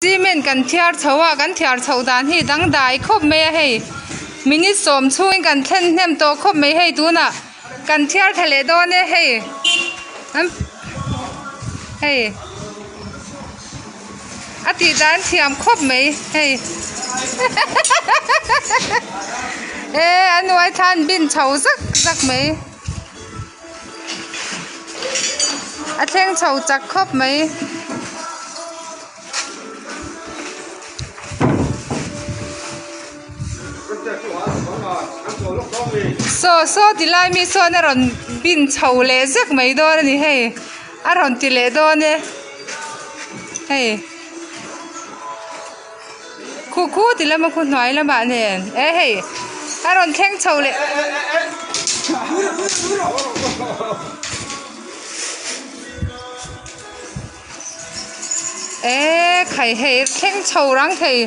Cement kan thiar chho a, kan thiar chhoh dan hi dangdai khawp mai a hei. Minute sawm chhungin kan thlen hnem tawh khawp mai hei tunah kan thiar thla leh dawn e hei hei a tih dan thiam khawp mai hei e a hnuai thlan bin chho zak zak mai a thleng chho chak khawp mai. Saw saw ti lai mi sawn a rawn bin chho leh zek mai dawn a ni hei a rawn ti leh dawn e hei khu khu ti lama khu hnuai lamah nen e hei a rawn thleng chho leh. Eee khai hei thleng chho rang thei.